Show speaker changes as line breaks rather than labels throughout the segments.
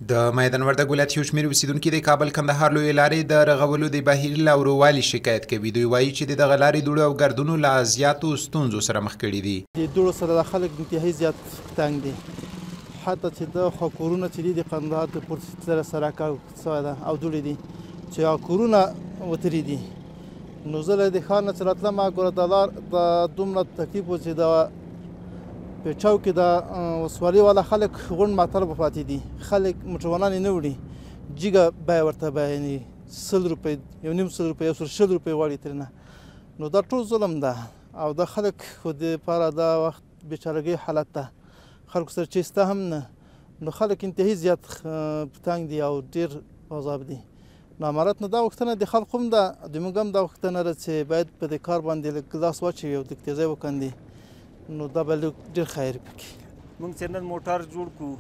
د میدان وردګ ولایت یو شمېر اوسېدونکي د کابل کندهار لویې لارې د رغولو د بهیر له ورووالي شکایت کوي. دوی وایي چې د دغه لارې دوړو او ګردونو له زیاتو ستونزو سره مخ کړي دي.
د دوړو سره د خلک انتهایي زیات تنګ دي، حتی چې د خو کورونه چې دي د قندهار د پورته سره سړک سوی ده او دوړې دي چې هغه کورونه وتلي دي. نو زه له د ښار نه چې راتلم ګوره د لار د دومره تکلیف و چې د په چوک کې د ولسوالۍ والا خلک غونډ معطل به پاتې دي، خلک موټروانان یې نه وړي، جګه بیه ورته بیانوي، 100 روپۍ، 1.5 روپۍ، 120 روپۍ غواړي ترېنه. نو دا ټول ظلم ده او دا خلک خو دې لپاره دا وخت بیچارګۍ حالت ده، خلکو سره چې شته هم نه، نو خلک انتهایي زیات تنګ دي او ډېر عذاب دي. نو امارت نه دا غوښتنه د خلکو هم ده، د موږ هم دا غوښتنه ده چې باید په دې کار باندې لږ لاس واچوي او لږ تېزی وکاندي، نو دا به لږ ډېر خیر پکې.
موږ چې نن موټر جوړ کړو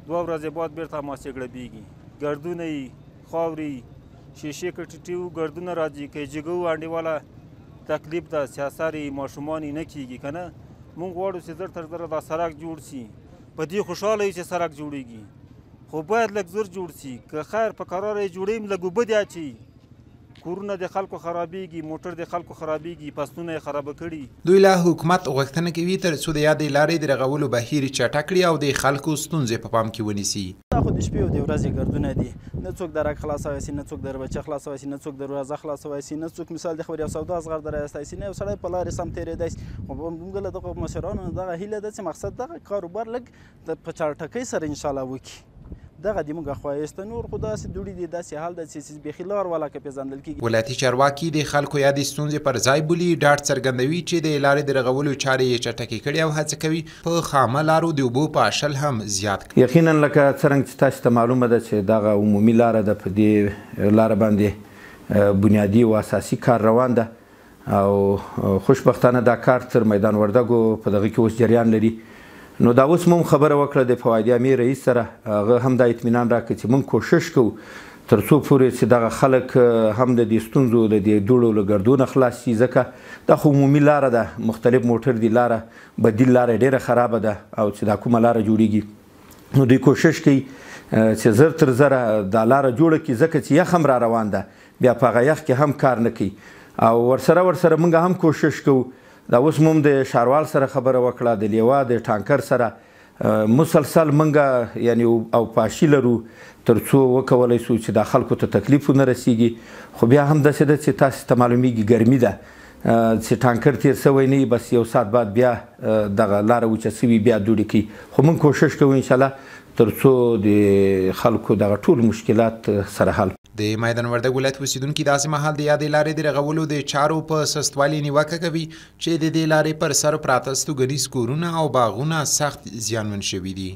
2 ورځې بعد بېرته هماسې ګړبېږي، ګردونه یې خاورې شیشې که ټیټې وو ګردونه راځي، که یې جګه وو انډیواله تکلیف ده، سیاسر یې ماشومان یې نه کېږي که نه. موږ غواړو چې زر تر زره دا سړک جوړ سي، په دې خوشحاله یو چې سړک جوړېږي، خو باید لږ زر جوړ سي، که خیر په کراره یې جوړوي لږ اوبه دې اچوي، کورونه د خلکو خرابېږي، موټر د خلکو خرابېږي، فصلونه یې خرابه کړي.
دوی له حکومت غوښتنه کوي تر څو د یادې لارې د رغولو بهیر چټک کړي او د خلکو ستونزې په پام کې ونیسي.
دا خو د شپې او د ورځې ګردونه دي، نه څوک درک خلاصوی سي، نه څوک دربچه خلاصوی سي، نه څوک دروازه خلاصوی سي، نه څوک مثال د خبرې یو سودا زغر درایستی سي، نه یو سړی په لارې سم تېرېدای سي. خو موږ له دغو مشرانو نه دغه هیله ده چې مقصد دغه کاروبار لږ په چټکۍ سره انشاءالله وکړي، دغه د موږ خواهش ده. نور خو داسې دوړي دي، داسې حال ده چې بیخي لار والا که پېژندل کېږي.
ولایتي چارواکي د خلکو یادې ستونزې پر ځای بولي، ډاډ څرګندوي چې د لارې د رغولو چارې یې چټکې کړې او هڅه کوي په خامه لارو د اوبو پاشل هم زیات کړي.
یقینا لکه څرنګه چې تاسو ته معلومه ده چې دغه عمومي لاره ده، په دې لاره باندې بنیادي او اساسي کار روان ده او خوشبختانه دا کار تر میدان وردګو په دغه کې اوس جریان لري. نو دا اوس مونږ خبره وکړه د فواید عامې رئیس سره، هغه هم دا اطمینان راکړ چې مونږ کوشش کوو تر څو پورې چې دغه خلک هم د دې ستونزو د دې دوړو له ګردو نه خلاص شي، ځکه دا خو عمومي لاره ده، مختلف موټر دي، لاره بدیل لاره ډېره خرابه ده او چې دا کومه لاره جوړیږي نو دوی کوشش کوي چې زر تر زره دا لاره جوړه کړي، ځکه چې یخ هم را روان ده، بیا په هغه یخ کې هم کار نه کوي. او ورسره مونږ هم کوشش کوو. دا اوس موږ د ښاروال سره خبره وکړه، د لیوا د ټانکر سره مسلسل موږ یعنی او پاشي لرو تر څو وکولی سو چې دا خلکو ته تکلیف ونه رسیږي. خو بیا هم داسې ده چې تاسو ته معلومیږي ګرمي ده، چې ټانکر تیر سوی نه وي، بس یو ساعت بعد بیا دغه لاره وچه سوي بیا دوړې کوي. خو موږ کوشش کوو انشاءالله تر څو د خلکو دغه ټول مشکلات سره حل.
د میدان وردګ ولایت اوسېدونکي داسې مهال د یادې لارې د رغولو د چارو په سستوالي نیوکه کوي چې د دې لارې پر سر پراته ستوګنیز کورونه او باغونه سخت زیانمن شوي دي.